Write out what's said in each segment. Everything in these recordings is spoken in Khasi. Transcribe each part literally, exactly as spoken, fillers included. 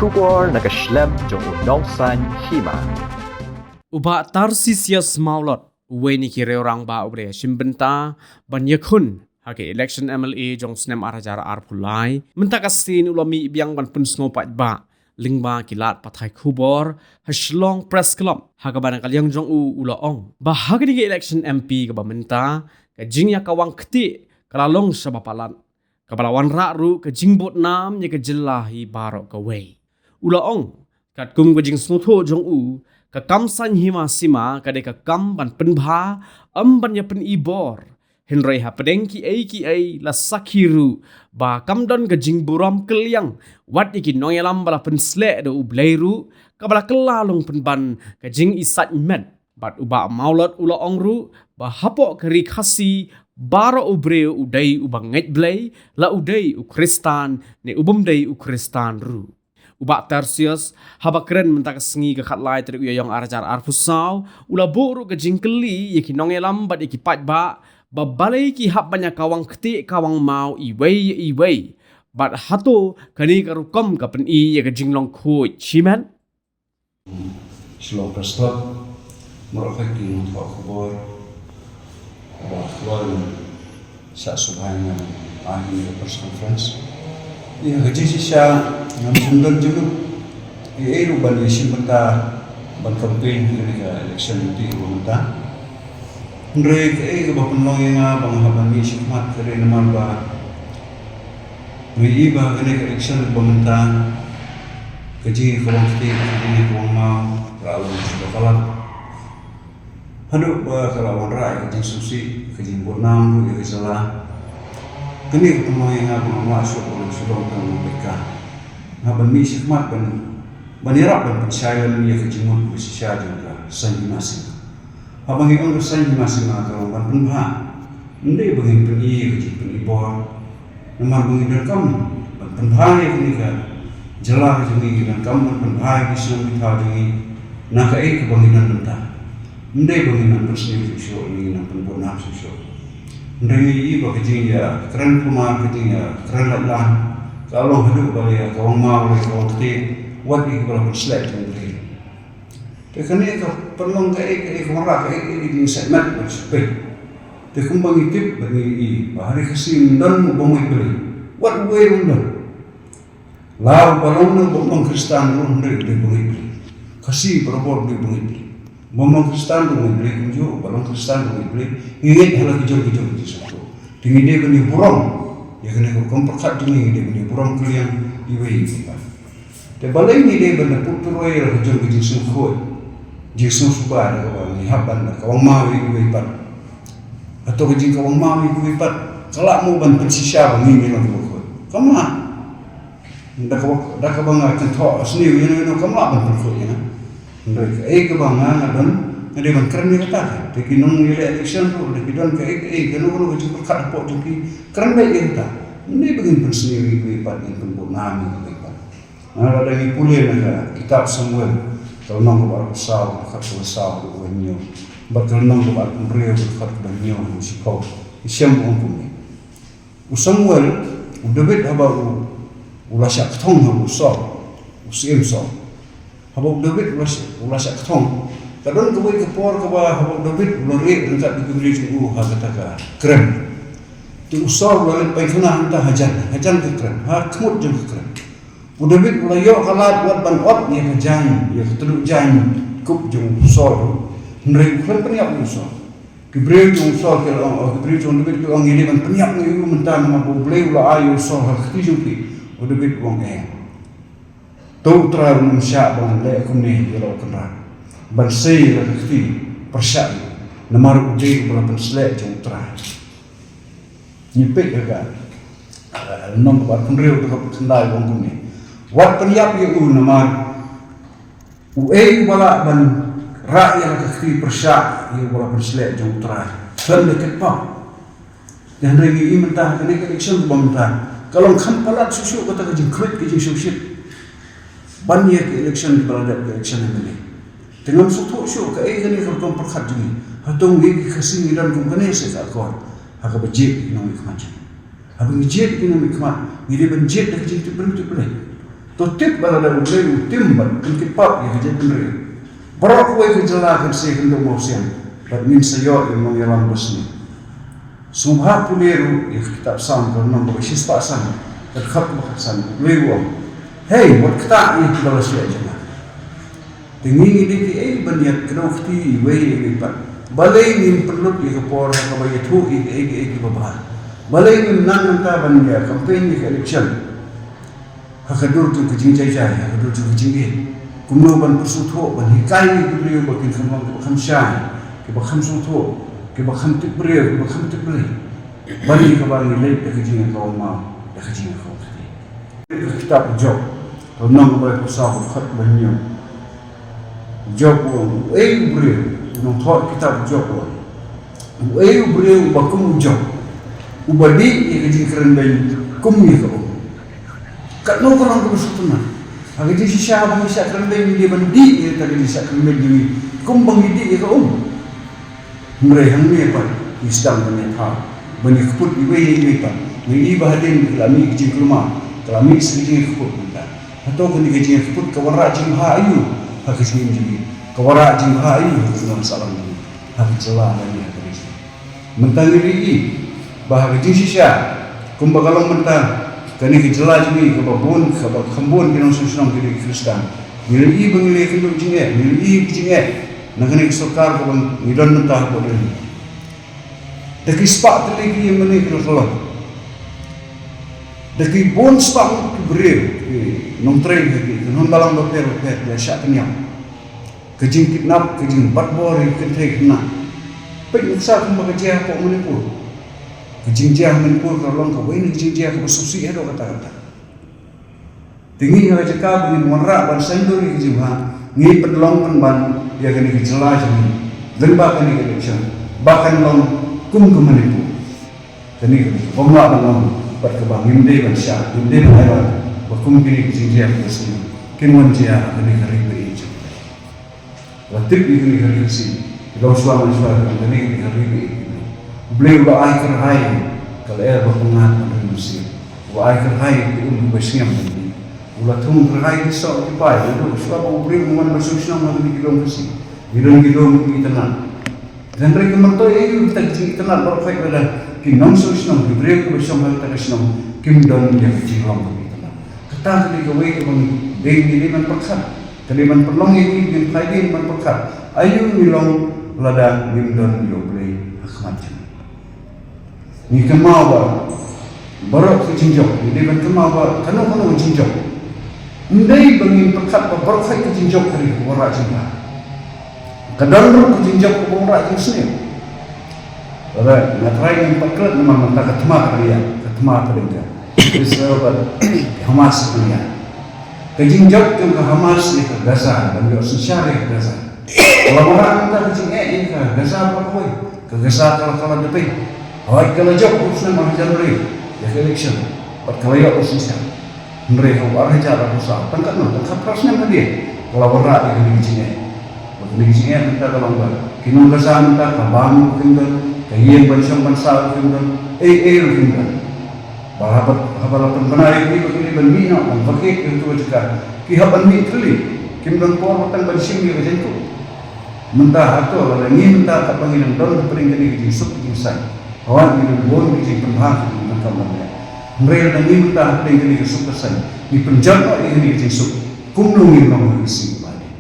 Khubor na ka shlem jong u Nongsaiñ Hima. U Bah Tarsisius Mawlot, uwei na ki riewrangbah uba la shim bynta ban ïakhun ha ka election M L A jong snem ar hajar arphew lai, mynta ka sien u la mih biang ban pynsngew paidbah lyngba ki lad pathai khubor ha Shillong Press Club, ha kaba na ka liang jong u u la ong ba ha kane ka election M P kaba mynta, ka jingïakawang ktieh ka la long shaba palat, kaba la wanrah ruh ka jingbud nam ïa ka jylla hi baroh kawei. U la ong, katkum ka jingsngewthuh jong u, ka kam saiñ hima sima ka dei ka kam ban pynbha, ym ban ïa pyni bor. Hynrei hapdeng kiei kiei la sakhi ruh ba kam don ka jingburom kylliang, wat ïa ki nongïalam ba la pynsleh da U Blei ruh, kaba la kylla long pynban ka jingisaiñ met. Bad u Bah Mawlot u la ong ruh ba hapoh ka ri Khasi, baroh u briew u dei uba ngeit Blei, la u dei u Khristan ne u bym dei u Khristan ruh. U Bah Tertius, haba kren mynta ka sngi ka khatlai tarik u Ïaïong ar hajar arphew saw, u la buh ruh ka jingkylli ïa ki nongïalam bad ïa ki paidbah, ba balei ki hap ban ïakawang ktieh kawang maw iwei ïa iwei. Bad hato kane ka rukom ka pyni ïa ka jinglong khuid shimet? Shillong Press Club, baroh ki nongthoh khubor, baroh ki nongshah sngewbha ïa ngi ha kane ka press conference. Ïa ka jingshisha ngam shym don jingmut ei ei ruh ban ïashim bynta ban campaign ha kane ka election M P ba mynta. Hynrei kaei kaba pynlong ïa nga ba nga hap ban mih shakhmat ka dei namar ba nga ïohi ba kane ka election ba mynta, ka jingïakawang ktieh, ka jingïakawang maw, ka la long shibun palat. Haduh ba ka la wanrah ïa ka jingsngewsih, ka jingbud nam ruh ïa ka jylla. Kane ka pynlong ïa nga ba ngam lah shuh ban shu long tang u nongpeitkai. Nga hap ban mih shakhmat ban, ban ïarap ban pynshai lem ïa ka jingmut ba shisha jong ka saiñ hima sima. Haba ngi ong ka saiñ hima sima ka long ban pynbha. Ym dei ba ngin pyni ïa ka jingpyni bor. Namar ba ngi donkam ban pynbha ïa kane ka jylla ka jong ngi, ngi donkam ban pynbha ïa ki shnong ki thaw jong ngi na kaei kaba ngi don mynta. Ym dei ba ngin nang pynsniew shuh shuh, ngin nang pynbud nam shuh shuh. Hynrei ngi ïohi ba ka jingïakren kulmar, ka jingïakren lait lang, ka long haduh ba la ïakawang maw, la ïakawang ktieh, wat ïa kiba la pynsleh jong U Blei. Te kane ka pynlong kaei kaei ka wanrah kaei kaei ka jingsngewsih met bad shu peit. Te kumba ngi tip bad ngi ïohi ba ha ri Khasi ym don uba ngeit Blei. Wat uwei um don. La uba long ne uba ym long Khristan ruh hynrei u dei uba ngeit Blei. Khasi barabor u dei uba ngeit Blei. Uba ym long Khristan ruh u ngeit Blei kumjuh, uba long Khristan ruh u ngeit Blei. Ngi ngeit ha la ki jong ki jong ki jingsngewthuh. Te ngi dei ban ïa burom ïa kane ka rukom pyrkhat jong ngi, ngi dei ban ïa burom kylliang iwei ïa iwei pat. Te balei ngi dei ban da put turoi ïa la ka jong ka jingsngewkhuid, jingsngewsuba da kaba ngi hap ban da kawang maw ïa kiwei pat? Hato ka jingkawang maw ïa kiwei pat ka lah mo ban pynshisha ba ngi ngi long kiba khuid? Kam lah. Da kaba, da kaba nga kynthoh sniew ïano ïano kam lah ban pynkhuid ïa nga. Hynrei kaei kaba nga nga don, nga dei ban kren ïa kata. Te ki nongïaleh election ruh da ki don kaei kaei, kano kano ka jingpyrkhat hapoh jong ki, kren beit ïa kata. Ym dei ba ngin pynsniew ïa kiwei pat, ngin pynbud nam ïa kiwei pat. Nga la dang ïa pule na ka kitab Samuel, ka lynnong kaba arphew saw, ka dkhot kaba saw haduh kaba hynñiew, bad ka lynnong kaba arphew hynriew, ka dkhot kaba hynñiew haduh shiphew. Ngi shem ba ong kumne. U Samuel, u David haba u, u la shah kthong ha u Saul, u syiem Saul. Haba u David u la shah, u la shah kthong, ka don kawei ka por kaba haba u David u la rieh ryngkat bad ki briew jong u ha kata ka krem. Te u Saul u la leit paikhana hangta hajan, hajan ka krem, ha khmut jong ka krem. U David u la ïoh ka lad wat ban ot ïa ka jaiñ, ïa ka tnum jaiñ kup jong u Saul. Hynrei u khlem pynïap ïa u Saul. Ki briew jong u Saul ki la ong, oh, ki briew jong u David ki la ong, ngi dei ban pynïap ïa u mynta namar ba U Blei u la ai ïa u Saul ha ka kti jong phi. U David u ong, eh. To U Trai un ym shah ba ngan leh kumne ïa la u kynrad, ban sei ïa la ka kti pyrshah ïa u, namar u dei uba la pynsleh jong U Trai. Ngi peit ha ka, eh, lynnong kaba arphew hynriew, dkhot kaba khyndai, u ong kumne. Wat pynïap ïa u namar uei uba lah ban rah ïa la ka kti pyrshah ïa uba la pynsleh jong U Trai? Khlem da kit pop. Te hynrei ngi ïohi mynta ha kane ka election kaba mynta, ka long kham palat shuh shuh kata ka jingkhluit ka jingshongshit ban ïa ka election kaba la dep, ka election M L A. Te ngam sngewthuh shuh kaei kane ka rukom pyrkhat jong ngi. Hato ngi ki Khasi ngi don kum kane se ka akor ha kaba jied ïa ki nongmihkhmat jong ngi? Haba ngi jied ïa ki nongmihkhmat, ngi dei ban jied da ka jingtip briew tip Blei. To tip ba lada U Blei u tim bad pynkit pap ïa ka jaitbynriew, baroh kawei ka jylla kan sa ïakynduh mawsiang bad ngin sa ïoh ïa u nongïalam basniew. Sngewbha pule ruh ïa ka kitab Salm ka lynnong kaba shispah san, ka dkhot kaba khatsan. U Blei u ong, hei, wat ktah ïa kiba la shliah jong nga. Te ngi ngi dei kiei ban ïakdew kti iwei ïa iwei pat? Balei ngim pynlut ïa ka por ha kaba ïathuh ïa kiei kiei kiba bha? Balei ngim nang mynta ban ïa campaign ïa ka election ha ka dur jong ka jingjai jai, ha ka dur jong ka jingïeit? Kumno ban pynsngewthuh, ban hikai ïa ki briew ba kin kham long kiba kham shai, kiba kham sngewthuh, kiba kham tip briew, kiba kham tip Blei, ban ïa kaba ngi leit da ka jingïakawang maw, da ka jingïakawang kti. Ka kitab Job, ka lynnong kaba laiphew saw, ka dkhot kaba hynñiew. Job u ong, uei u briew, u nongthoh kitab Job u ong, uei u briew uba kum u Job, uba dih ïa ka jingkren beiñ kum ïa ka um? Katno ka long kaba sngewtynnat. Ha ka jingshisha ba ngi shah kren beiñ, ngi dei ban dih ïa kata ka jingshah kren beiñ jong ngi kumba ngi dih ïa ka um. Hynrei hangne pat ngi sdang ban ïathaw, ban ïakynduh iwei ïa iwei pat. Ngi i ba hadien ka la mih ka jingkulmar, ka la mih sa ka jingïakynduh mynta. Hato kane ka jingïakynduh ka wanrah jingbha aïu ha ka jingim jong ngi? Ka wanrah jingbha aïu ha ka jingim sahlang jong ngi, ha ka jylla lane ha ka ri jong ngi? Mynta ngi la i ba ha ka jingshisha, kumba ka long mynta, kane ka jylla jong ngi kaba bun, kaba kham bun ki nongshong shnong ki dei ki Khristan. Ngi la i ba ngi la ïakynduh jingeh, ngi la i ka jingeh na kane ka sorkar kaba ngi don mynta hapoh Delhi. Da ki spah tylli ki ïing mane ki la tlot. Da ki bun spah ngut ki briew, ki nongtrei, ki nongbalang bapher bapher ki la shah pynïap. Ka jingkidnap, ka jingbat bor ïa ki kynthei khynnah. Peit nuksa kumba ka jia hapoh Manipur. Ka jingjia ha Manipur ka long kawei na ka jingjia kaba sngewsih haduh katta katta. Te ngi ha ka jaka ba ngin wanrah ban saiñdur ïa ka jingbha, ngi pynlong pynban ïa kane ka jylla jong ngi lyngba kane ka election ba kan long kum ka Manipur. Kane ka bym lah ban long bad kaba ngim dei ban shah, ngim dei ban ai lad ba kum kine ki jingjia kiba sniew kin wan jia ha kane ka ri ba ïeit jong ngi. La tip ïa kane ka ri Khasi, ki long shuwa man shuwa, kane ka ri ba ïeit. U Blei u la ai kyrhai, ka lyer ba pyngngad ban ri mynsiem. U la ai kyrhai ïa ki um kiba sngem ban dih. U la thung kyrhai ki soh ki pai, naduh shuwa ba u briew u wan ban sngewsih ha kane ka lum Khasi. Ngi don ki lum kiba itynnad. Hynrei ka myntoi aïu kita ki jingitynnad baroh khoit lada ki nongshong shnong, ki briew kiba shong ha kata ka shnong kim don ïa ka jinglong kaba itynnad? Kata ka dei kawei kaba ngi dei, ngi dei ban pyrkhat. Ka dei ban pynlong ïa ngi, ngin phai dien ban pyrkhat. Aïu ngi long lada ngim don ïa U Blei ha khmat jong ngi? Ngi kynmaw ba baroh ki jingjop, ngi dei ban kynmaw ba kano kano ka jingjop, ym dei ba ngin pyrkhat ba baroh ki jingjop ka dei kaba wanrah jingbha. Ka don ruh ka jingjop kaba wanrah jingsniew. Lada nga trai ngin pat klet namar mynta ka thma ka dang ïaid, ka thma ka dang ïaid. Israel bad Hamas ka dang ïaid. Ka jingjop jong ka Hamas ïa ka Gaza, ban ïoh synshar ïa ka Gaza. Ka la wanrah mynta ka jingeh ïa ka Gaza baroh kawei. Ka Gaza ka la, ka la dep. Hooid, ka la jop u snem ar hajar hynriew ïa ka election bad ka la ïoh u synshar. Hynrei ha u ar hajar arphew saw, tang katno, tang khatphra snem hadien, ka la wanrah ïa kane ka jingeh. Bad kane ka jingeh mynta ka long ba ki nong Gaza mynta ka bam ruh kim don, ka ïing ban shong ban saw ruh kim don, ei ei ruh kim don. Ba haba, haba la pynbna ïa ki ba ki dei ban mih noh ban vacate ïa katu ka jaka, ki hap ban mih thylli, kim don por tang ban shim ïa ka jaiñkup. Mynta hato lada ngi mynta katba ngi dang don hapdeng kane ka jingsuk ka jingsaiñ, hooid ngi don bun ka jingpynbha ka jingpyndonkam ban leh. Hynrei lada ngi mynta hapdeng kane ka suk ka saiñ ngi pynjot noh ïa kane ka jingsuk, kumno ngin long ha ka sngi ba hadien?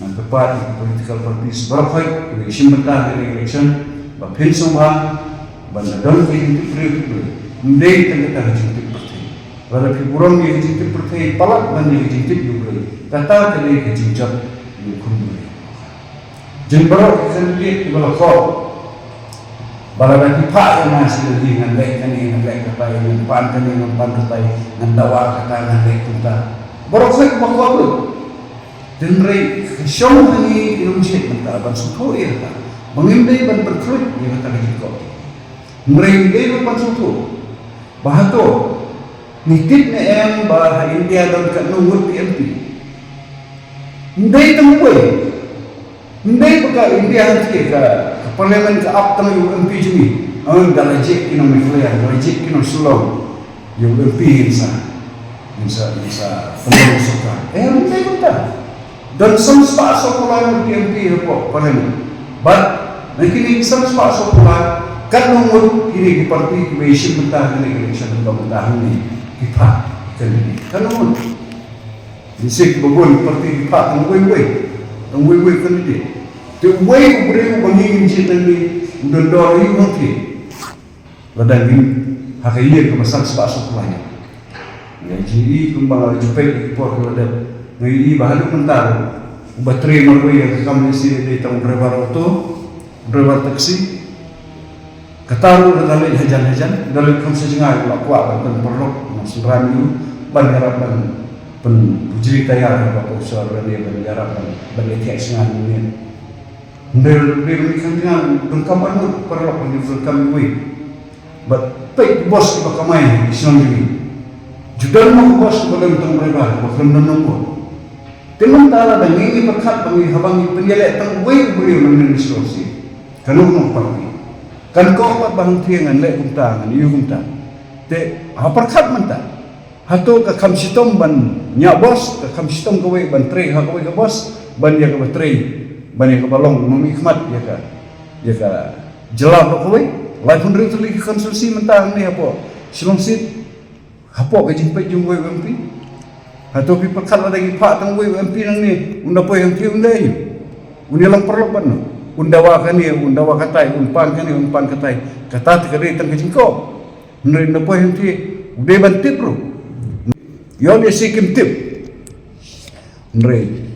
Ngan kyrpad ïa ki political parties baroh khoit kiba shim bynta ha kane ka election ba phin sngewbha ban da don ka jingtip briew tip briew. Ym dei tang kata ka jingtip pyrthei. Lada phi burom ïa ka jingtip pyrthei, palat ban ïa ka jingtip ïa U Blei. Kata ka dei ka jingjot ïa u khun briew. Jin baroh ki candidate kiba la khot, ba lada ki phah ïa nga sha Delhi, ngan leh kane, ngan leh katai, ngan pan kane, ngan pan katai, ngan dawa kata, ngan leh kumta. Baroh khoit ba khot lut. Hynrei ka shong ha ngi ki nongjied mynta ban sngewthuh ïa kata, ba ngim dei ban pynkhluit ïa kata ka jingkhot. Hynrei ngi dei ruh ban sngewthuh ba hato ngi tip ne em ba ha India don katno ngut ki M P? Ym dei tang uwei. Ym dei ba ka India hangne ka, ka parliament ka ap tang ïa u M P jong ngi. Ym, da la jied ki nong Meghalaya, da la jied ki nong Shillong ïa u M P ngin sa. Ngin sa, ngin sa pynlong sorkar. Eh, mynta, mynta. Don san spah saw phew lai ngut ki M P hapoh Parliament. Bad na kine ki san spah saw phew lai, katno ngut kine ki party kiba ïashim bynta ha kane ka election, bynta hangne ki phah candidate. Katno ngut? Ngi sngewthuh ba bun party ki phah tang uwei uwei. Tang uwei uwei candidate. Te uwei u briew uba ngi ngin jied nangne u don dor aïu hangtei? Lada ngin, ha ka ïing kaba san spah saw phew lai. Nga ïohi kumba nga la ju peit ïa ki por kiba la dep. Nga ïohi ba haduh mynta ruh uba trei marwei ïa ka kam lehse dei tang u driver auto, u driver taxi. Kata ruh lada leit hajan hajan, lada leit kham sa jngai u la kwah ban pynparalok na synran ïa u, ban ïarap ban pynbujli tayar ha ka pawsor lane ban ïarap ban, ban ïathiah shngain ïa u. Hynrei, hynrei, hynrei, khamtam, donkam arngut paralok, hynrei donkam iwei. Bad peit ki bos kiba kamai ha ki shnong jong ngi. Ju don mo ki bos kiba don tang driver, kiba khlem don nongpop. Te mynta lada ngi, ngi pyrkhat ba ngi, haba ngi pynïaleh tang uwei u briew na mynsiem shnong sih, kano kano ka party? Kan kong pat ba hangtei ngan leh kumta, ngan ïoh kumta. Te ha pyrkhat mynta. Hato ka kham shitom ban ñiah bos, ka kham shitom kawei ban trei ha kawei ka bos, ban ïa kaba trei, ban ïa kaba long nongmihkhmat ïa ka, ïa ka jylla baroh kawei? Laiphew hynriew tylli ki constituency mynta hangne hapoh Shillong seat, hapoh ka jingpeit jong uwei u M P. Hato phi pyrkhat lada ngi phah tang uwei u M P nangne, un da poi hangtei un da ïoh? Un ïalong paralok bad no? Un dawa kane, un dawa katai, un pan kane, un pan katai. Kata te ka dei tang ka jingkop. Hynrei na poi hangtei u dei ban tip ruh. Ïoh ne shi kim tip. Hynrei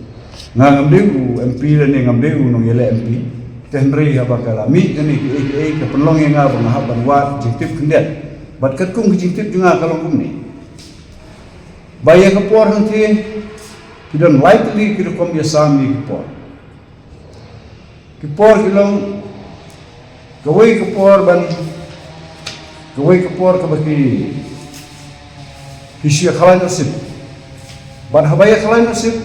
nga ngam dei u M P lane ngam dei u nongïaleh M P. Te hynrei haba ka la mih kane kiei kiei ka pynlong ïa nga ba nga hap ban wad jingtip khyndiat. Bad katkum ka jingtip jong nga ka long kumne. Ba ïa ka por hangtei ki don lai tylli ki rukom ïasam ïa ki por. Ki por ki long, kawei ka por ban, kawei ka por kaba ki, ki shu ïa khalai nasib. Bad haba ïa khalai nasib,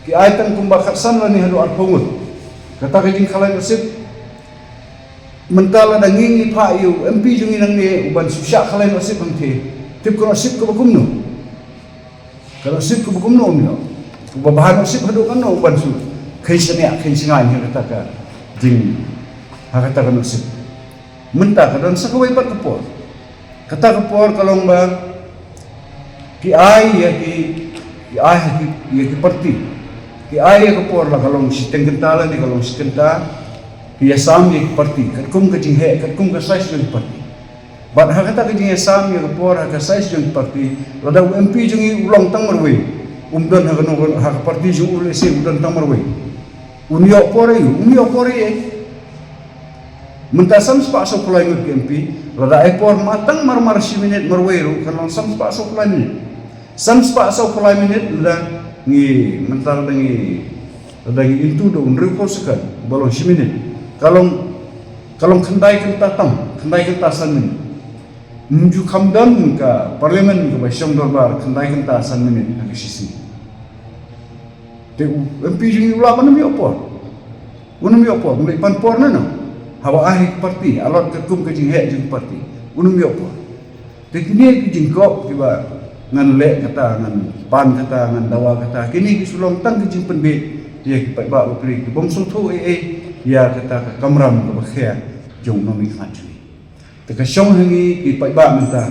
ki ai tang kumba khatsan lane haduh arphew ngut. Kata ka jingkhalai nasib, mynta lada ngi ngi phah ïa u M P jong ngi nangne u ban shu shah khalai nasib hangtei. Tip ka nasib kaba kumno? Ka nasib kaba kumno um ïoh. Uba bha nasib haduh katno u ban shu kheiñ shaniah kheiñ shngaiñ ha kata ka jing, ha kata ka nasib. Mynta ka don sa kawei pat ka por. Kata ka por ka long ba ki ai ïa ki, ki ai ha ki, ïa ki party. Ki ai ïa ka por la ka long shiteng kynta lane ka long shi kynta. Ki ïasam ïa ki party katkum ka jingheh, katkum ka size jong ki party. Bad ha kata ka jingïasam ïa ka por ha ka size jong ki party, lada u M P jong ngi u long tang marwei, um don ha kano, ha ka party jong u lehse u don tang marwei, un ïoh por aïu? Un ïoh por aïu? Mynta san spah saw phew lai ngut ki M P, lada ai por ma tang mar mar shi minit marwei ruh kan long san spah saw phew lai minit. San spah saw phew lai minit lada ngi, mynta lada ngi, lada ngi into da u hynriew phew second ba long shi minit, ka long, ka long khyndai kynta tam, khyndai kynta san minit. Ym ju kham don ka parliament kaba shong dorbar khyndai kynta san minit ha ka shisien. Te u M P jong ngi u lah ban ym ïoh por. Un ym ïoh por, un leit pan por na no. Haba ai ha ki party, halor katkum ka jingheh jong ki party, un ym ïoh por. Te kine ki jingkop kiba ngan leh kata, ngan pan kata, ngan dawa kata, kine ki shu long tang ki jingpynbeit ïa ki paidbah bapli ki bym sngewthuh ei ei ïa kata ka kamram kaba khia jong u nongmihkhmat jong ngi. Te ka shong ha ngi ki paidbah mynta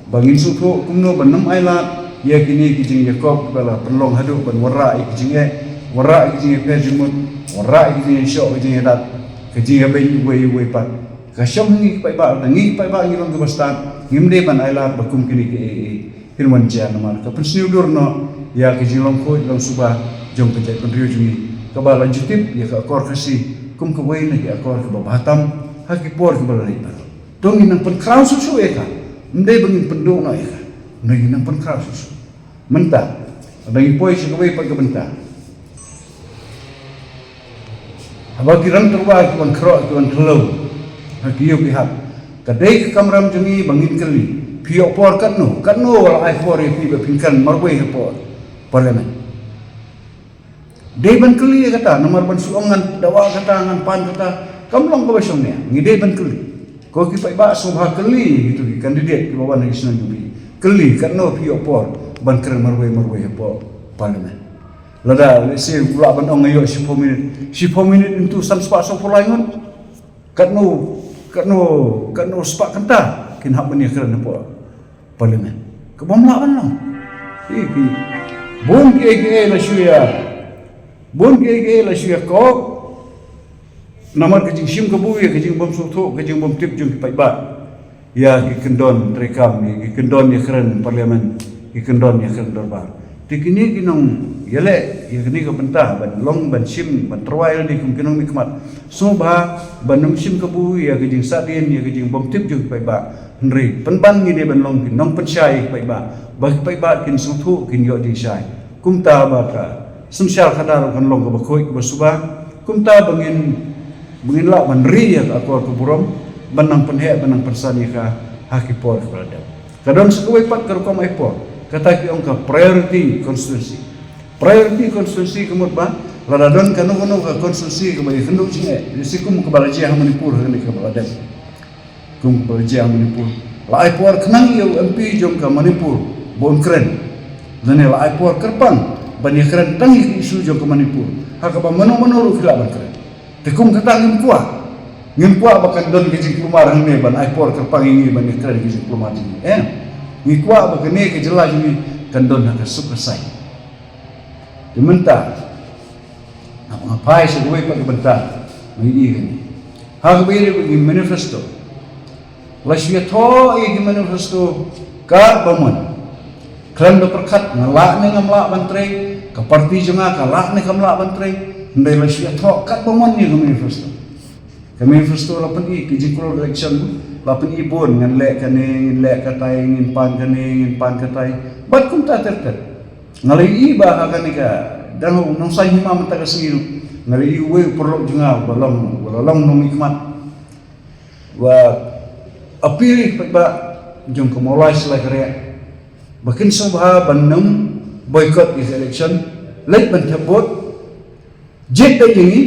ba ngin sngewthuh kumno ban ym ailad ïa kine ki jingïakop ba la pynlong haduh ban wanrah ïa ki jingeh, wanrah ïa ki jingïapher jingmut, wanrah ïa ki jingïashoh, ki jingïadat, ki jingïabeiñ uwei uwei pat. Ka shong ha ngi ki paidbah, lada ngi ki paidbah ngi long kiba stad, ngim dei ban ailad ba kum kine kiei kiei kin wan jia, namar ka pynsniew dur noh ïa ki jinglong khuid long suba jong ka jaitbynriew jong ngi kaba la ju tip ïa ka akor Khasi kum kawei na ki akor kiba bha tam ha ki por kiba la leit baroh. To ngin nang pynkhraw shuh shuh ïa ka. Ym dei ba ngin pynduh noh ïa ka. Hynrei ngin nang pynkhraw shuh shuh. Mynta, haba ngi poi sha kawei pat ka bynta. Haba ki rang tyrwa ki wan khroh ki wan khlaw ha ki ïew ki hat, ka dei ka kamram jong ngi ba ngin kylli. Phi ïoh por katno? Katno la ai por ïa phi ba phin kren marwei hapoh Parliament? Dei ban kylli ïa kata, namar ban shu ong ngan dawa kata, ngan pan kata, kam long kaba shongnia. Ngi dei ban kylli. Ko ki paidbah, sngewbha kylli ïa kito ki candidate kiba wan ha ki shnong jong phi. Kylli, katno phi ïoh por? ban kren marwei marwei hapoh Parliament. Lada lehse u lah ban ong nga ïoh shiphew minit, shiphew minit into san spah sawphew lai ngut. Katno, katno, katno spah kynta kin hap ban ïakren hapoh Parliament. Ka bym lah ban long. Ïa ki, bun kiei kiei la shu ïa, bun kiei kiei la shu ïa kok. Namar ka jingshim kabu ïa ka jingbym sngewthuh, ka jingbym tip jong ki paidbah ïa ki kyndon treikam, ïa ki kyndon ïakren Parliament, ki kyndon ïakren dorbar. Te kine ki nongïaleh ïa kane ka bynta ban long, ban shim, ban tyrwa ïalade kum ki nongmihkhmat. Sngewbha ban ym shim kabu ïa ka jingsahdien, ïa ka jingbym tip jong ki paidbah. Hynrei pynban ngi dei ban long ki nongpynshai ïa ki paidbah, ba ki paidbah kin sngewthuh, kin ïoh jingshai. Kumta ba ka synshar khadar kan long kaba khuid, kaba suba. Kumta ba ngin, ba ngin lah ban ri ïa ka akor ka burom, ban nang pynheh, ban nang pynsan ïa ka ha ki por kiba la dep. Ka don sa kawei pat ka rukom ai por, kata ki ong ka priority constituency. Priority constituency ka mut ba lada don kano kano ka constituency kaba ïakynduh jingeh, lehse kum kaba la jia ha Manipur ha kane kaba la dep. Kum kaba la jia ha Manipur, la ai por khnang ïa u M P jong ka Manipur ba un kren. Lane la ai por kyrpang ban ïakren tang ïa ka issue jong ka Manipur, ha kaba mano mano ruh ki lah ban kren. Te kum kata ngim kwah, ngim kwah ba kan don ka jingkulmar hangne ban ai por kyrpang ïa ngi ban ïakren ka jingkulmar jong ngi. Em, ngi kwah ba kane ka jylla jong ngi kan don ha ka suk ka sai. Te mynta, haba nga phai sha kawei pat ka bynta, nga ïohi kane. Ha kaba ïadei bad ki manifesto, la shu ïathoh ïa ki manifesto katba mon. Khlem da pyrkhat nga lah ne ngam lah ban trei, ka party jong nga ka lah ne kam lah ban trei, hynrei la shu ïathoh katba mon ïa ka manifesto. Ka manifesto la pyni, ka jingklur election la pyni bun, ngan leh kane, ngan leh katai, ngin pan kane, ngin pan katai. Bad kumta ter ter. Nga la ïohi ba ha kane ka, dang u nongsaiñ hima mynta ka sngi ruh, nga la ïohi uwei u paralok jong nga uba long, uba la long nongmihkhmat, uba appeal ïa ki paidbah jong ka Mawlai Syllai Khariah ba kin sngewbha ban nym boycott ïa ka election, leit ban thep vote. Jied beit ïa ngi,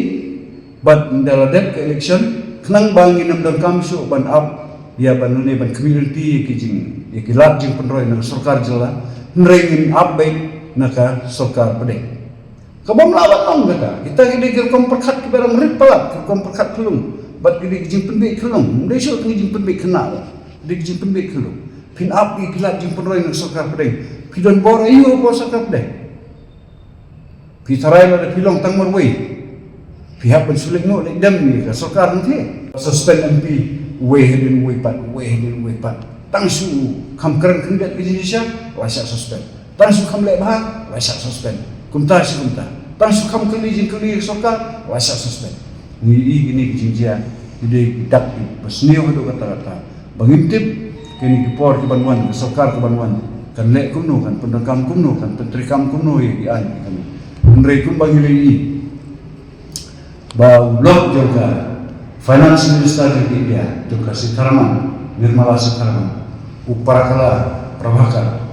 bad ynda la dep ka election, khnang ba ngin ym donkam shuh ban ap ïa, ban lane ban khmih lynti ïa ki jing, ïa ki lad jingpynroi na ka sorkar jylla, hynrei ngin ap beit na ka sorkar pdeng. Ka bym lah ban long kata. Kita ki dei ki rukom pyrkhat kiba dang rit palat, ki rukom pyrkhat khyllung, bad ki dei ki jingpynbeit khyllung. Ym dei shuh ki jingpynbeit khynnah, ki dei ki jingpynbeit khyllung. Phin ap ïa ki lad jingpynroi na ka sorkar pdeng, phi don bor aïu ha ka sorkar pdeng? Phi tharai lada phi long tang marwei, phi hap ban shu leit noh leit dem ïa ka sorkar hangtei? Suspend M P uwei hadien uwei pat, uwei hadien uwei pat. Tang shu kham kren khyndiat ka jingshisha, la shah suspend. Tang shu kham leh bha, la shah suspend. Kumta shi kumta. Tang shu kham kylli jingkylli ïa ka sorkar, la shah suspend. Ngi ïohi kine ki jingjia ki dei ki dak kiba sniew haduh katta katta. Ba ngim tip kine ki por ki ban wan, ka sorkar ka ban wan, kan leh kumno, kan pyndonkam kumno, kan pyntreikam kumno ïa ki aiñ ki kane. Hynrei kumba ngi la ïohi ba u lok jong ka Finance Minister jong ka India, jong ka Sitharaman, Nirmala Sitharaman, u Prahalad Prabhakar,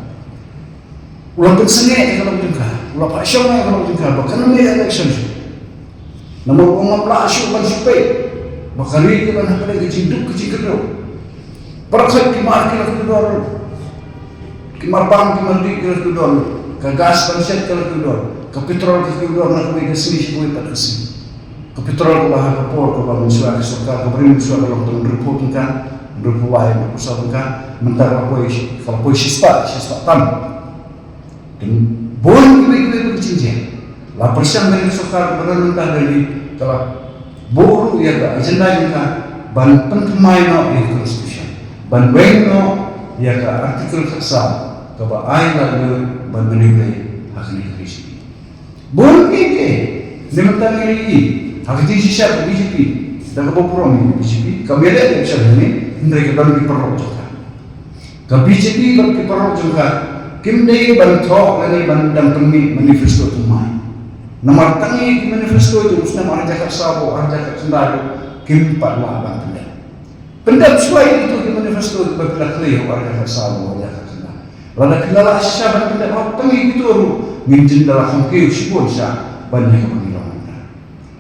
u la pynsangeh ïa ka lok jong ka, u la phah shong ïa ka lok jong ka ba kan ym leit election shuh. Namar u ong ngam lah shuh ban shu peit ba ka ri ka don hapdeng ka jingduk ka jingkyrduh. Para khoit ki mar ki la kyrduh. Ki mar bam ki mar dih ki la kyrduh. Ka gas ban shet ka la kyrduh. Ka petrol ka kyrduh na kawei ka sngi sha kawei pat ka sngi. Ka petrol kaba ha ka por kaba mynshuwa ka sorkar kaba ri mynshuwa ka long tang hynriewphew tyngka, hynriewphew lai, hynriewphew saw tyngka. Mynta ka la poi, ka la poi shispah, shispah tam. Te bun kiwei kiwei ki jingjia. La pyrshang ka sorkar kaba don mynta ha Delhi, ka la buh ruh ïa ka agenda jong ka ban pynthymmai noh ïa ka constitution, ban weng noh ïa ka article khatsaw kaba ai lad lur ban manipulate ha kane ka B J P. Bun kiei kiei. Ne mynta ngi la ïohi ha ka jingshisha ka B J P, da kaba burom ïa ka B J P, kam ïaleh election hangne, hynrei ka don ki paralok jong ka. Ka B J P bad ki paralok jong ka kim dei ban thoh lane ban dang pynmih manifesto thymmai. Namar tang ïa ki manifesto jong u snem ar hajar khatsaw bad ar hajar khatkhyndai ruh kim pat lah ban pyndep. Pyndep shuwa ïa kito ki manifesto kiba phi la khlei ha u ar hajar khatsaw bad ar hajar khatkhyndai. Lada phi la lah shisha ban pyndep hok tang ïa kito ruh, ngin jin da la kham kiew shibun sha ban ïa kaba ngi long mynta.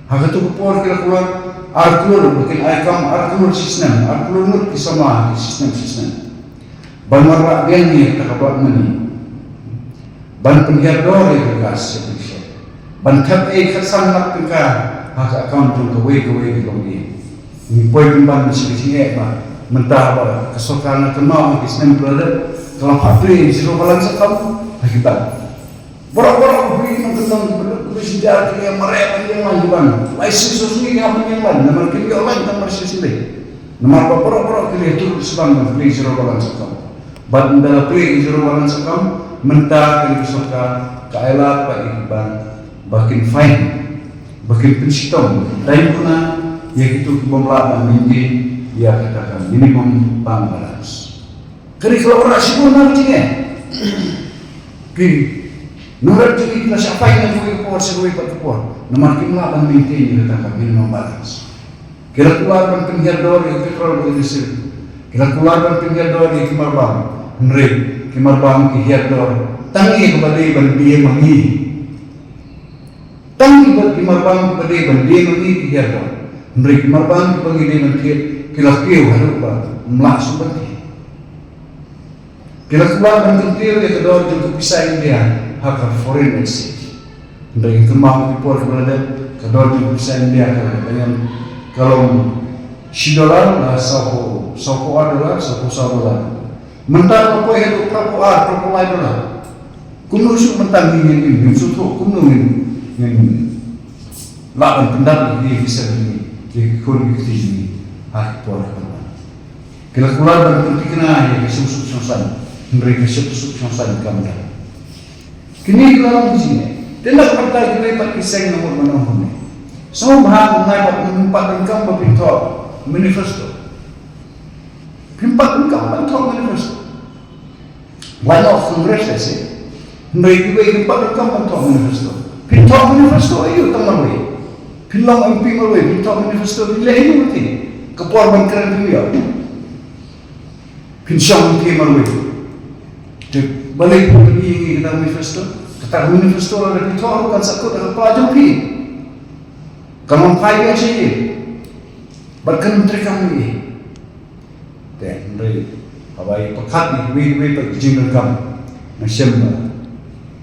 Ha kato ka por ki la kular ar klur ba kin ai kam ar klur shisnem, ar klur ngut ki samla ha ki shisnem shisnem. Ban wanrah biang ïa kata ka black money. Ban pynhiar dor ïa ka gas sha pynshep. Ban thep ei khatsan lak tyngka ha ka account jong kawei kawei ka longdien. Ngi poi pynban sha ka jingeh ba mynta ba ka sorkar nga kynmaw ha ki snem ba la dep ka la phah plie zero balance account ha ki bank. Baroh baroh ki nongkyndong ki ba duk ki ba shu jar ki ïa mareh ban ïeng lan ki bank. Lai shisha sngi ki hap ban ïeng lan namar kim ïoh lan tang mar shisha sngi. Namar ba baroh baroh ki la ïatur sha bank ban plie zero balance account. Bad ynda la plie zero balance account, mynta kane ka sorkar ka ai lad pat ïa ki bank ba kin fine, ba kin pynshitom, daiñ kuna ïa kito ki bym lah ban maintain ïa kata ka minimum bank balance. Kane ka la wanrah shibun na ka jingeh. Ki nongrep jong ngi ki la shah fine na kawei ka por sha kawei pat ka por namar kim lah ban maintain ïa kata ka minimum balance. Ki la kular ban pynhiar dor ïa ka petrol bad ïa ka diesel. Ki la kular ban pynhiar dor ïa ki marbam. Hynrei ki marbam ki hiar dor tang ïa kaba dei ban die ma ngi. Tang ïa ki marbam kiba dei ban die ma ngi ki hiar dor. Hynrei ki marbam kiba ngi dei ban thied ki la kiew haduh ba ym lah shuh ban thied. Ki la kular ban kyntiew ïa ka dor jong ka pisa India ha ka foreign exchange. Hynrei ngi kynmaw ha ki por kiba la dep ka dor jong ka pisa India ka la dep, ka long shi dollar la sawphew, sawphew ar dollar, sawphew saw dollar. Mynta ka la poi haduh phraphew ar, phraphew lai dollar. Kumno shuh mynta ngi ngin, ngin sngewthuh kumno ngin, ngin lah ban pyndap ïa ki seng jong ngi, ïa ki khun ki kti jong ngi ha ki por kiba wan. Ki la kular ban pynthikna ïa ka shongsuk shongsaiñ, hynrei ka shongsuk shongsaiñ kam dang. Kine ki la long ki jingeh. Te na ka bynta kiwei pat ki seng na mut ba nong kumne. Sngewbha ngai pat, ngim pat donkam ba phin thoh manifesto. Phim pat donkam ban thoh manifesto. Why not Congress, I say? Hynrei kiwei kim pat donkam ban thoh manifesto. Phin thoh manifesto aïu tang marwei? Phin long M P marwei, phin thoh manifesto phin leh aïu te? Ka por ban kren phim ïoh. Phin shong te marwei. Te balei phin pyni ïa ngi kata manifesto? Kata manifesto lada phi thoh ruh kan sa kut ha ka pla jong phi. Kan ym phai biang sha ïing. Bad kan ym treikam ïa ngi. Te hynrei haba ïa pyrkhat ïa kiwei kiwei pat ki jingdonkam, nga shem ba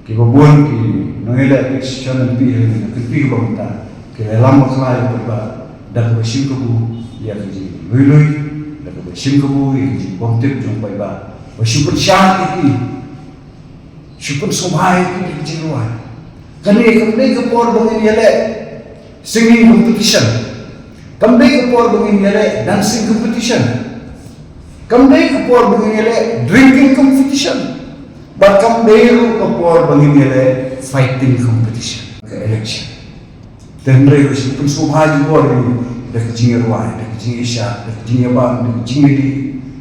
kiba bun ki nongïaleh election M P ha kane ka kynti kaba mynta ki la ïalam bakla ïa u paidbah da kaba shim kabu ïa ka jingluilui, da kaba shim kabu ïa ka jingbymtip jong u paidbah, ba shu pynshai ïa ki, shu pynsngewbha ïa ki da ka jingrwai. Kane kam dei ka por ba ngin ïaleh singing competition. Kam dei ka por ba ngin ïaleh dancing competition. Kam dei ka por ba ngin ïaleh drinking competition. Bad kam dei ruh ka por ba ngin ïaleh fighting competition. Ka election. Te hynrei ruh shu pynsngewbha jubor ïa ngi da ka jingïarwai, da ka jingïashad, da ka jingïabam, da ka jingïadih,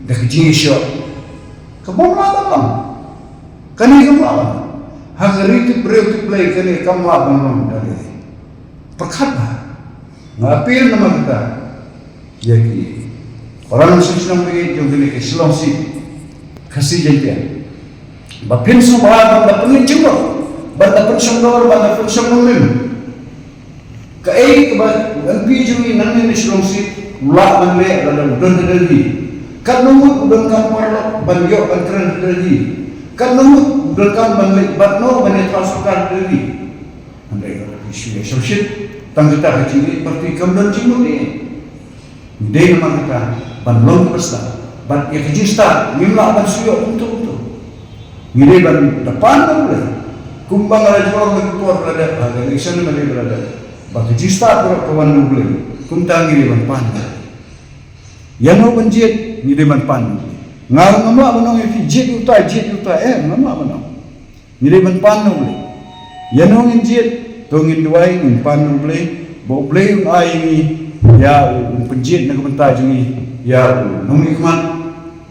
da ka jingïashoh. Ka bym lah ban long. Kane kam lah ban long. Ha ka ri tip briew tip Blei kane kam lah ban long da lei. Pyrkhat bha. Nga appeal namar kata ïa ki para nongshong shnong jong kane ka Shillong seat Khasi Jaiñtia, ba phin sngewbha ban da pynleit jingmut, ban da pynshong dor, ban da pynshong nongrim. Kaei kaba u M P jong ngi nangne na Shillong seat u lah ban leh lada u don ha Delhi. Katno ngut u donkam paralok ban ïoh ban kren ha Delhi. Katno ngut u donkam ban leit bad no ban ïathaw sorkar ha Delhi. Hynrei ka shu ïa shongshit tang kata ka jingïeit party kam don jingmut ne. Ngi dei namar kata ban long kiba stad bad ïa ka jingstad ngim lah ban shu ïoh kumto kumto. Ngi dei ban da pan na U Blei kumba nga la jubor ha ki por ba la dep, ha ka election ba la dep, ba ka jingstad baroh ka wan na U Blei. Kumta ngi dei ban pan na U Blei. Ïano ban jied ngi dei ban pan na U Blei. Nga ruh ngam lah ban ong ïa phi jied ïa uta, jied ïa uta, eh, ngam lah ban ong. Ngi dei ban pan na U Blei. Ïano ngin jied, to ngin duwai, ngin pan na U Blei, ba U Blei un ai ïa ngi ïa u, un pynjied na ka bynta jong ngi ïa u nongmihkhmat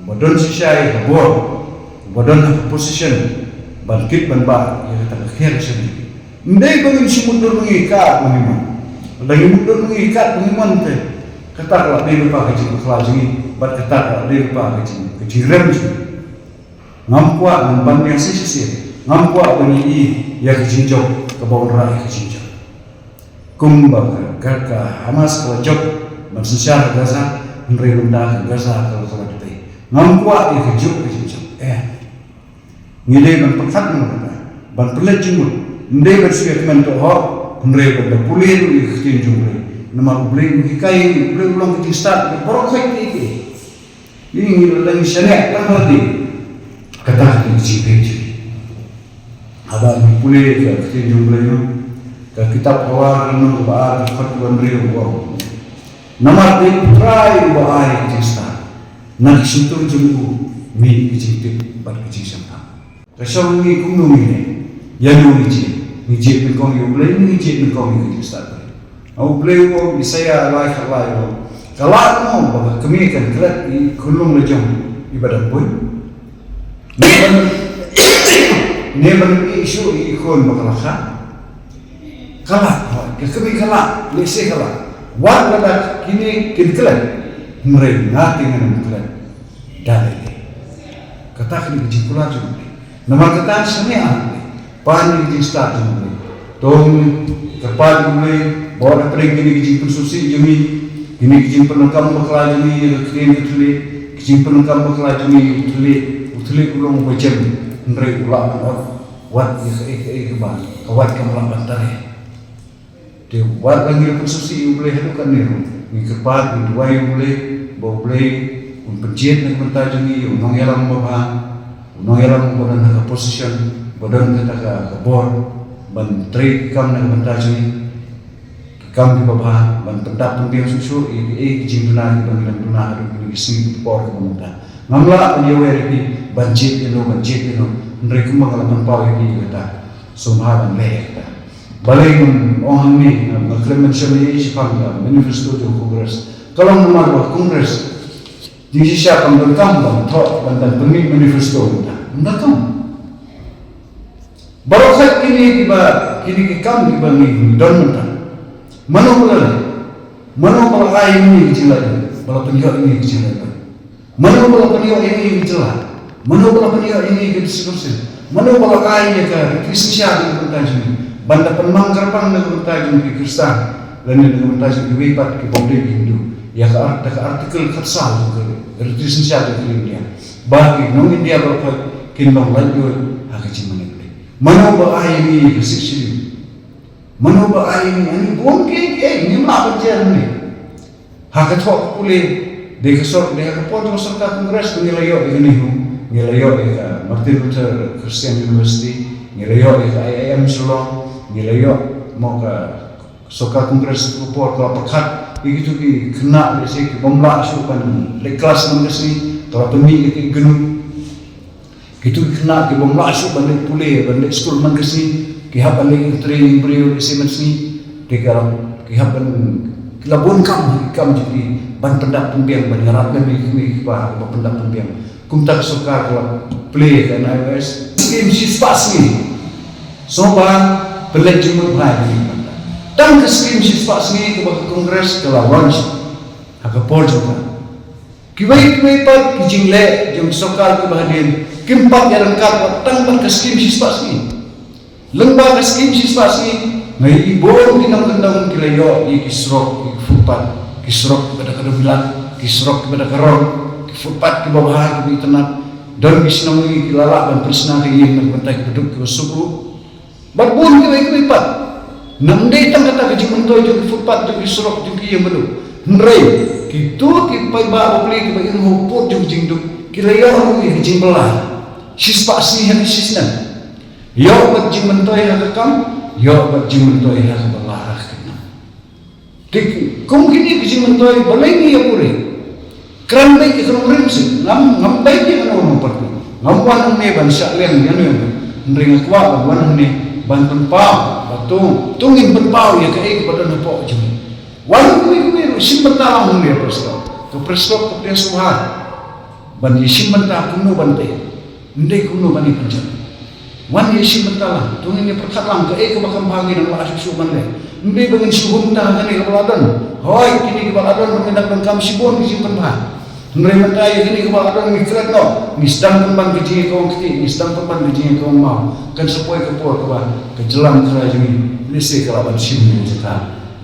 uba don shisha ïa ka bor, uba don ha ka position ban kit ban bah ïa kata ka kher sha ngi. Ym dei ba ngin shu mutdur ma ngi kat ba ngi mon. Lada ngi mutdur ma ngi kat ba ngi mon te, kata ka la dei lypa ka jingbakla jong ngi bad kata ka la dei lypa ka jing, ka jingrem jong ngi. Ngam kwah ngan ban ïa shisha shisha. Ngam kwah ban ïohi ïa ka jingjop kaba wanrah ïa ka jingjop. Kumba ka, ka, ka Hamas ka la jop ban synshar ha Gaza, hynrei mynta ka Gaza ka la, ka la dei. Ngam kwah ïa ka jop ka jingjop. Eh. Ngi dei ban pyrkhat ngan kata. Ban pynleit jingmut. Ym dei ban shu ïa kmen tohok, hynrei ban da pule ruh ïa ka ktien jong U Blei. Namar U Blei u hikai, U Blei u long ka jingstad, baroh khoit ki ki. Ngi ngi la dang shaniah tang ha lade. Kata ka dei ka jingpeit jong ngi. Haba ngi pule ka ktien jong U Blei, no. Ka kitab Habar lynnong kaba ar, dkhot kaba hynriew u ong: Namar dei U Trai uba ai ka jingstad. Na ka shyntur jong u mih ka jingtip bad ka jingshemphang. Ka shong ngi kumno ngi leh, ïano ngi jied, ngi jied nyngkong ïa U Blei, ngi jied nyngkong ïa ka jingstad. U Blei u ong, Isaïah lai khatlai u ong: Ka lah mo ba ka kmie kan klet ïa i khunlung lajong iba dang bun? Ne ban, ne ban ïeh shuh ïa i khun ba ka la kha? Ka lah, ka kmie ka lah, lehse ka lah. Wat lada kine kin klet, hynrei nga te ngan ym klet da lade. Kata ka dei ka jingkular jong U Blei. Namar kata shaniah ha U Blei. Pan ïa ka jingstad jong U Blei. To ngin kyrpad ïa U Blei ba un da pynrem kine ki jingpynsngewsih jong ngi, kine ki jingpyndonkam bakla jong ngi ïa ka ktien ka thylliej, ki jingpyndonkam bakla jong ngi ïa u thylliej. U thylliej u long uba jem, hynrei u lah ban ot wat ïa kaei kaei kaba ka wait kam lah ban trei. Te wat la ngi la pynsngewsih ïa U Blei haduh katne ruh, ngi kyrpad, ngi duwai ïa U Blei ba U Blei un pynjied na ka bynta jong ngi ïa u nongïalam uba bha, u nongïalam uba don ha ka position, uba don kata ka, ka bor ban trei ki kam na ka bynta jong ngi, ki kam kiba bha, ban pyndap pynbiang shuh shuh ïa kiei ki jingduna kiba ngi dang duna haduh kine ki sngi ki por kiba mynta. Ngam lah ban ïawer ïa phi ban jied ïano, ban jied ïano, hynrei kumba nga la pynpaw ïa phi ïa kata, sngewbha ban leh ïa kata. Balei ngan ong hangne, nga, nga khlem mention ïa i shaphang ka manifesto jong Congress. Ka long namar ba Congress jingshisha kam donkam ban thoh, ban, ban pynmih manifesto mynta. Ym donkam. Baroh khat kine kiba, kine ki kam kiba ngi don mynta. Mano ba la leh? Mano ba la ai ïa ngi ki jingleh? Ba la pynïoh ïa ngi ki jingleh? Mano ba la pynïoh ïa ngi ka jylla? Mano ba la pynïoh ïa ngi ka District Council? Mano ba la ai ïa ka riti synshar na ka bynta jong ngi? Ban da pynmang kyrpang na ka bynta jong ki Khristan, lane na ka bynta jong kiwei pat ki bym dei ki Hindu, ïa ka art-, ka Article khatsaw jong ka riti synshar jong ka ri India, ba ki nong India baroh kin long laitluid ha ka jingmane Blei. Mano ba ai ïa ngi ka Sixth Schedule? Mano ba ai ïa ngi? Ani bun ki, ki, ngim lah ban jer ne. Ha ka thoh ka pule, dei ka sor-, dei ha ka por jong ka sorkar Congress ba ngi la ïoh ïa ka NEHU, ngi la ïoh ïa ka Martin Luther Christian University, ngi la ïoh ïa ka I I M Shillong, ngi la ïoh mo ka sorkar Congress ka por ka la pyrkhat ïa kito ki khynnah lehse ki bym lah shuh ban leit klas man ka sngi, ka la pynmih ïa ki gnu. Kito ki khynnah ki bym lah shuh ban leit pule, ban leit skul man ka sngi, ki hap ban leit trei ïing briew lehse man sngi, te ki hap, ki hap ban, ki la bun kam, ki kam jong ki ban pyndap pynbiang, ban ïarap lem ïa ki kmie ki kpa kiba pyndap pynbiang. Kumta ka sorkar ka la plie ka N I O S, skim shispah sngi. Sngewbha pynleit jingmut bha ïa ki. Tang ka skim shispah sngi kaba ka Congress ka la launch ha ka por jong ka. Kiwei kiwei pat ki jingleh jong sorkar kiba hadien kim pat ïaryngkat wat tang bad ka skim shispah sngi. Lyngba ka skim shispah sngi, nga ïohi bun ki nongkyndong ki la ïoh ïa ki surok, ïa ki footpath, ki surok kiba da ka dewbilat, ki surok kiba da ka rong, ki footpath kiba bha kiba itynnad. Don ki shnong ki la lah ban pynshna ka ïing na ka bynta kiba duk kiba suk ruh. Bad bun kiwei kiwei pat. Ym dei tang kata ka jingmyntoi jong ki footpath jong ki surok jong ki ïing baduh. Hynrei kito ki paidbah bapli kiba im ha u pud jong ka jingduk ki la ïoh ruh ïa ka jingbylla. Shispah sngi ha ka shisnem. Ïoh bad jingmyntoi ha ka kam, ïoh bad jingmyntoi ha ka bylla ha ka khynnah. Te kum kine ki jingmyntoi balei ngi ïa pure? Kren beit ïa ka nongrim seh, ngam, ngam beit ïa kano kano party. Ngam wan hangne ban shah liang ïano ïano. Hynrei nga kwah ban wan hangne ban pynpaw, ba to, to ngin pynpaw ïa kaei kaba don hapoh jong ngi. Wan kiwei kiwei ruh, shim bynta lang hangne ha press club. Ka press club ka pdiang sngewbha ban ïa shim bynta kumno ban tei. Ym dei kumno ban ïa pynjot. Wan ïa shim bynta lang, to ngin ïa pyrkhat lang kaei kaba kham bha ngi dang lah shuh shuh ban leh. Ym dei ba ngin shu hum ta ha kane kaba la don. Hooid, kine kiba la don ba ngin dang donkam shibun ki jingpynbha. Hynrei mynta ïa kine kiba la don ngi klet noh, ngi sdang pynban ka jingïakawang ktieh, ngi sdang pynban ka jingïakawang maw. Kan sa poi ka por kaba ka jylla Meghalaya jong ngi lehse ka lah ban shim ïa ka jaka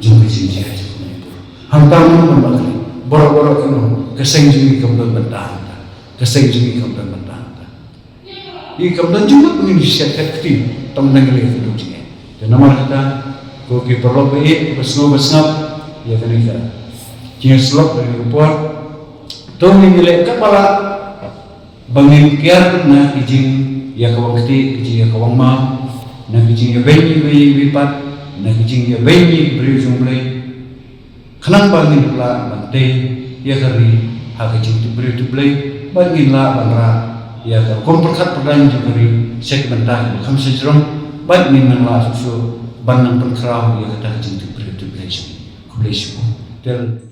jong ka jingjia jong ka Manipur. Hangta mano ban bakla? Baroh baroh kano, ka seng jong ngi kam don bynta hangta. Ka seng jong ngi kam don bynta hangta. Ïa kam don jingmut ngin shet kti. Tang dang leh ka duk jingeh. Te namar kata, ko ki paralok ba ïeit, ba sngew ba sngap ïa kane ka jingïasyllok, kane ka por, to ngin ïaleh katba lah ba ngin kiar na ki jingïakawang ktieh, ki jingïakawang maw, na ki jingïabeiñ ïa ki, ïa ki pat, na ki jingïabeiñ ïa ki briew jong U Blei. Khnang ba ngin lah ban tei ïa ka ri ha ka jingtip briew tip Blei, bad ngin lah ban rah ïa ka rukom pyrkhat pyrdaiñ jong ka ri sha ki bynta kiba kham syrkhei, bad ngin nang lah shuh shuh ban nang pynkhraw ïa kata ka jingtip briew tip Blei shuh. Khublei shibun. Te